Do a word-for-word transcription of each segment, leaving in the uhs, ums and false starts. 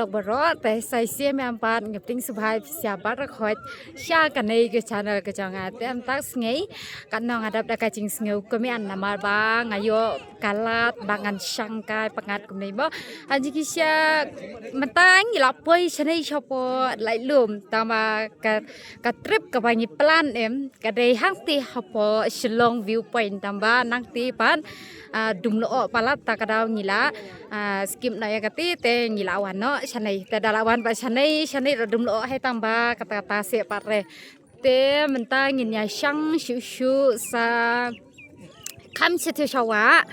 Baroh te sa shisien pat nga pdiang sngewbha ïa phi sha baroh khoit sha kane ka channel ka jong nga. Te mynta ka sngi katno nga dap da ka jingsngew kmen namar ba nga ïoh ka lad ba ngan shang kai pyngngad kumne mo. Hangne ki sha mynta ngi la poi shane shapoh Laitlum tang ba ka, ka trip kaba ngi plan em ka dei hangtei hapoh Shillong Viewpoint tang ba nangtei pat, ah, dum lyoh palat ta ka daw ngi la, ah, skip noh ïa kata te ngi la wan noh shane te da la wan pat shane, shane ruh dum lyoh hi tang ba kata kata seh pat re. Te mynta ngin ïa shang shuh shuh sa kham sha te sha wah.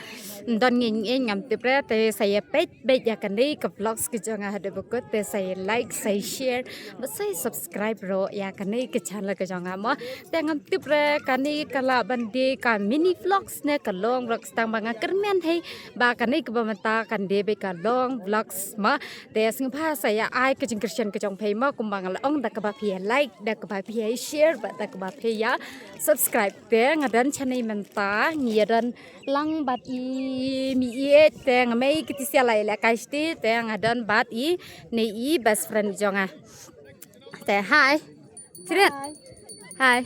Don ngin ngin ngam tip re te sa ïa peit beit ïa kane ka vlogs ka jong nga haduh ba kut te sa ïa like sa ïa share bad sa ïa subscribe ruh ïa kane ka channel ka jong nga mo. Te ngam tip re kane ka lah ban dei ka mini vlogs ne ka long vlogs tang ba nga kyrmen hi ba kane kaba mynta kan dei beit ka long vlogs mo. Te sngewbha sa ïa ai ka jingkyrshan ka jong phi mo kumba nga la ong da kaba phi ïa like da kaba phi ïa share bad da kaba phi ïa subscribe. Te nga don shane mynta ngi ïa don lang bad i mei ïeit te nga mei kiti sia lai la kai shti te nga don bad i ne i best friend jong nga. Te hi. Sirit. Hi.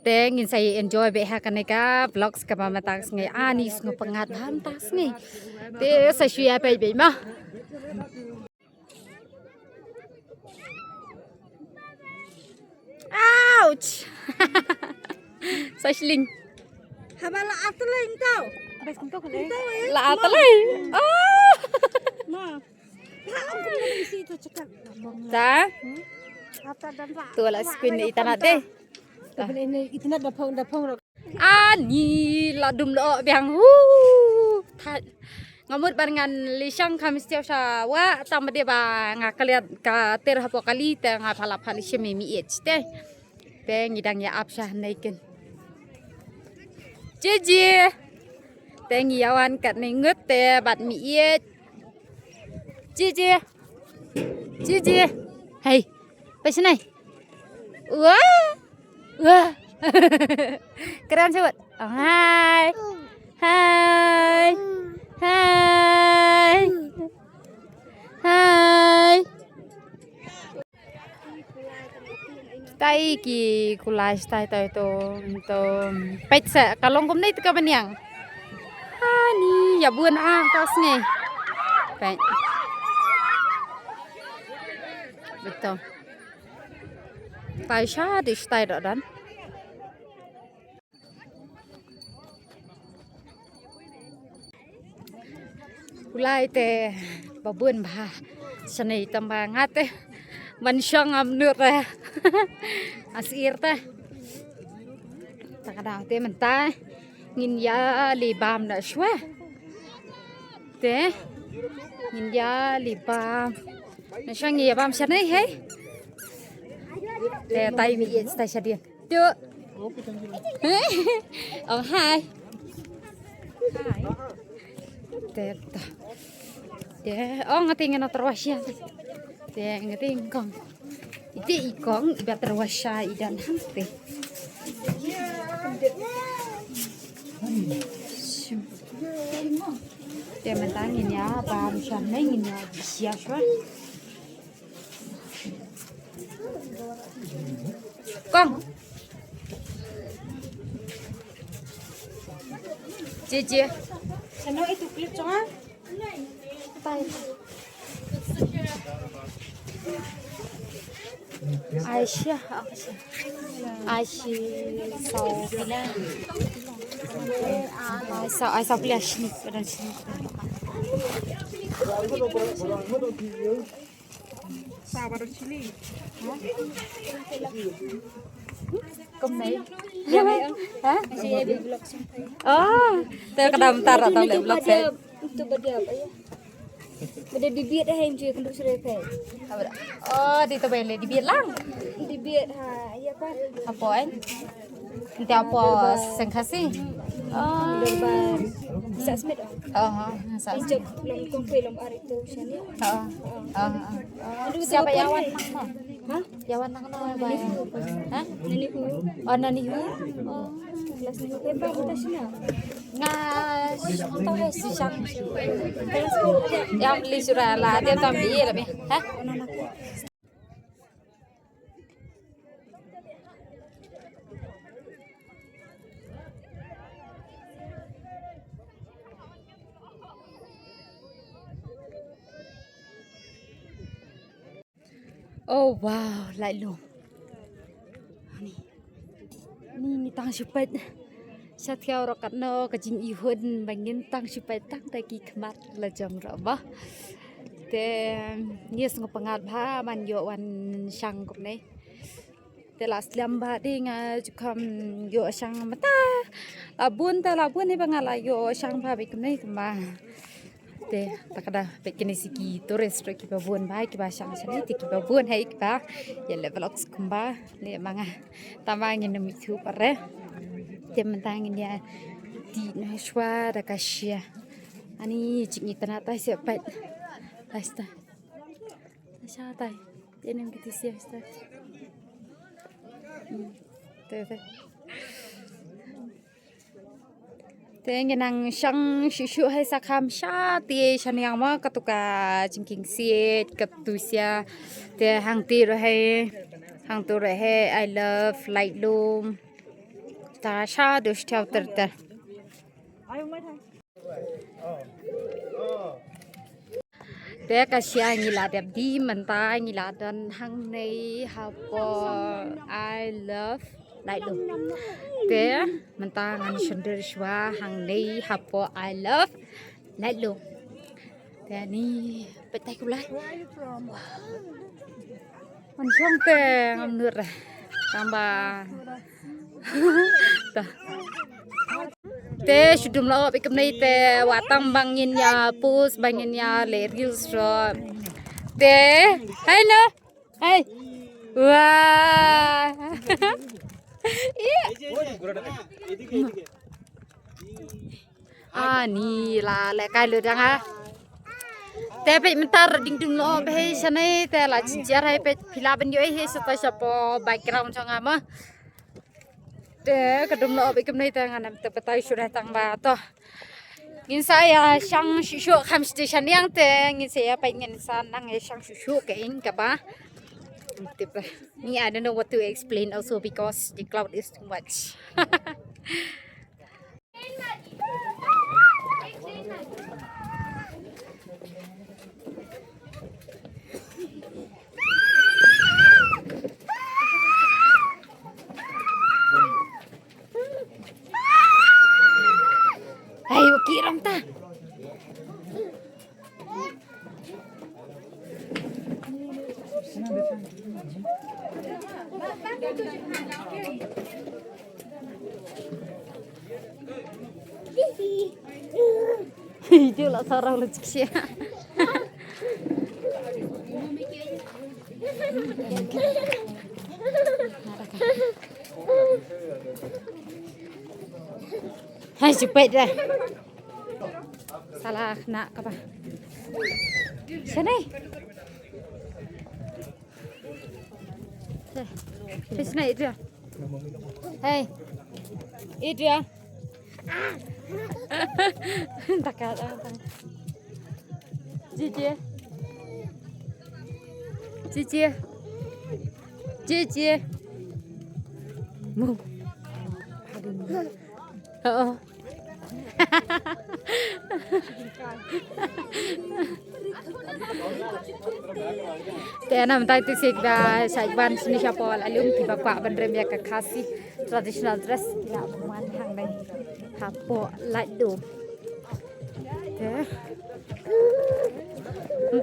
Te ngin sa ïa enjoy beit ha kane ka vlogs kaba mynta ka sngi ani sngewpyngngad ba mynta ka sngi. Te sa shu ïa peit beit mo. Ouch. Sa shling. Haba la atleng tau. La atleng. Oh. Ma. Ta. Tu la spin itanat deh. Itanat da phong da phong. Ani la dum lyoh biang. Hu. Nga mut ban ngan leit shang kham sha wah tang ba dei ba nga klet ka ter hapoh kali te nga phala phala shem mei ïeit te. Te ngi dang ïa ap sha neiken. Jiji. Te ngi ïa wan katne ngut te bad mei ïeit. Jiji. Jiji. Hei. Peit shane. Wah. Wah. Kren sut. Oh, hai. Hai. Hai. Hai. Tai ki kulai stai tai to to. Peit sa ka long kumne te ka baniang. Ani ïa bun ah ka sngi. Peit. Betul. Tai sha di stai dok dan. Kulai te ba bun bha. Shane tang ba nga te ban shong am nur te. Asir te. Ta ka dang te mynta ngin ïa leit bam na shwa. Te ngin ïa leit bam na shwa, ngin ïa bam shane hei. Te tai mei ïeit tai shadien. Tu. Oh, hai. Te ta. Te, oh, nga ting na terwasya. Te, nga ting kong. Ite i kong, iba terwasya, i dan hante. Te, mentang ini apa, misalnya ini apa, siapa? Kong. Jiji. Sano itu klip conga. Tai. Aisyah, Aisyah. Aisyah, sau pila. Ai sau, ai sau pila sini, pada sini. Sa baru chili. Kum nai. Ha? Oh, te ka dam tar ta le vlog se. Tu ba dia apa ya? Bada bibit eh em je kendur sure pe. Oh, di tu bele bibit lang. Bibit ha, ya pa. Apa en? Nta apa sengkasi? Oh. Dorbar. Sa smit. Oh, oh, sa smit. Ijak lom kompe lom ari tu sini. Oh. Oh, oh. Siapa yawan nang no? Ha? Yawan nang no ba? Ha? Nani hu. Oh, nani hu. Oh. Kelas ni hu. Hebat kita sini. Nga, to he si shang. Yang beli surah lah, dia tam beli lah, ha? Oh wow, lai lum. Ni, ni, ni tang shu peit. Sha thiaw ruh katno ka jingihun ba ngin tang shu peit tang te ki khmat la jong ruh ba. Te ngi sngewpyngngad bha ban ïoh wan shang kumne. Te la slem bha dei nga ju kham ïoh shang mynta. La bun te la bun hi ba nga la ïoh shang bha beit kumne kumba. Te ta ka da peit kine si ki tourist ruh kiba bun bha kiba shang shane te kiba bun hi kiba ïa leh vlogs kumba ne ma nga. Tang ba ngin ym ithuh pat re. Te mynta ngin ïa dih noh shuwa da ka shia. Ani jingïatynnat tai sha peit. Tai sha tai. Sha tai. Te nym kiti sia sha tai. Hmm. Te te. Te ngi nang shang shuh shuh hi sa kham sha te shaniang ma katu ka jingkieng siej katu sia. Te hangti ruh hi, hangtu ruh hi I love Laitlum. Ta sha dus thiaw ter ter. Te ka shia ngi la dep dih mynta ngi la don hangne hapoh I love Laitlum. Te mynta ngan shon dur shuwa hangne hapoh I love Laitlum. Te ni peit tai kulai. Ngan shong te ngam nud re. Tang ba. Ta. Te shu dum la op i kumne te wat tang ba ngin ïa post ba ngin ïa leh reels ruh. Te hai no. Hai. Wah. Ih. Ani la lehkai lut ïa nga. Te peit mynta ruh ding dum noh bha hi shane te la jynjar hi peit phi lah ban ïohi hi sata shapoh background jong nga mo. Te ka dum noh bha kumne te ngan ym tip batai shuh tang ba to. Ngin sa ïa shang shuh shuh kham station ïa te ngin sa ïa peit ngin sa nang ïa shang shuh shuh ka ing kaba. Tip ba. Ni I don't know what to explain also because the cloud is too much. Ayo, kiram ta. Itu lah sarang rezeki. Hai, cepet dah. Salah kena apa? Sini. Sini, Adrian. Hey. Adrian. Takut apa? Jiji. Jiji. Jiji. Mu. Oh. Te namar te sik da sa wan sini shapoh Laitlum kiba kwah ban rem ïa ka Khasi traditional dress ki la wan hangne hapoh Laitlum. Te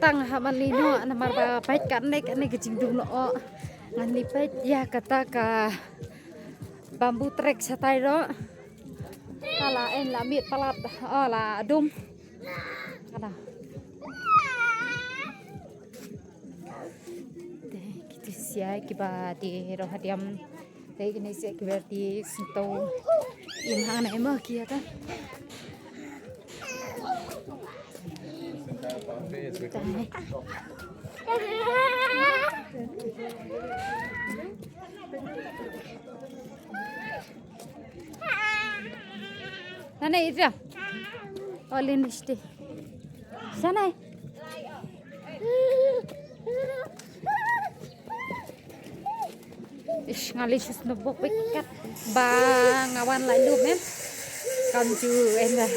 tang ha man lino namar ba peit kane kane ka jingdum noh ngan leit peit ïa kata ka bamboo tree shatai ruh. Ka la en la miet palat, oh, la dum. Ka la. Te kito sia kiba die roh hadiam. Te kine sia kiba die sento. Im hang na ema kia ta. Nane ira. Olin isti. Sanai. Ish, ngali shu snow bok bek kat. Ba nga wan la lu mem. Kam ju enda.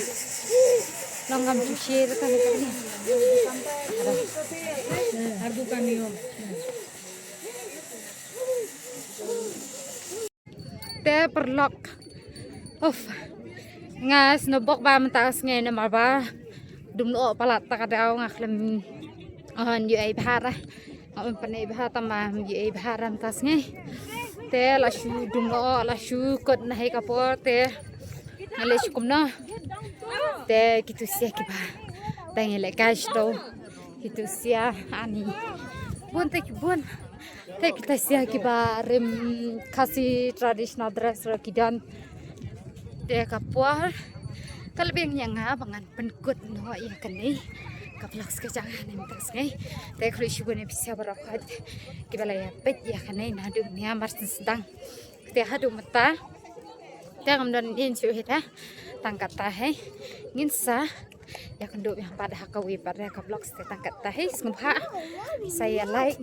Long kam ju share kan kan ni. Ardu kami om. Te paralok. Of. Nga snow bok ba mynta sngi namar ba dum lo palat ta ka daw nga khlem. An yu ai bhara. Nga un pan ai bhara tama yu ai bhara mynta sngi. Te la shu dum lo la shu kot na hai ka por te. Nga le shu kumno. Te kitu sia kiba. Tang le cash do. Kitu sia ani. Bun te ki bun. Te kita sia kiba rim Khasi traditional dress ro ki don. Te ka por. Ka lbeng ïa nga ba ngan pynkut noh ïa kane ka vlog ka jong nga ne mynta sngi. Te khublei shibun ïa phi sa baroh kiba la ïa peit ïa kane naduh mynne mar sdang. Te haduh mynta. Te ngam don in shu hita. Tang kata hi. Ngin sa ïa kynduh biang pat ha kawei pat ka vlog te tang kata hi. Sngewbha sa ïa like,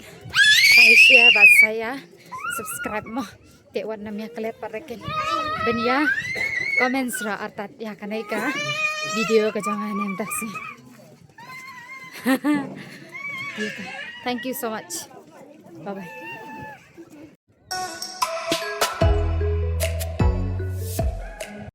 sa ïa share bad sa ïa subscribe mo. Te wat nam ïa klet pat reken. Ban ïa comment sra artat ïa kane ka video ka jong nga ne mynta sngi. Thank you so much. Bye bye.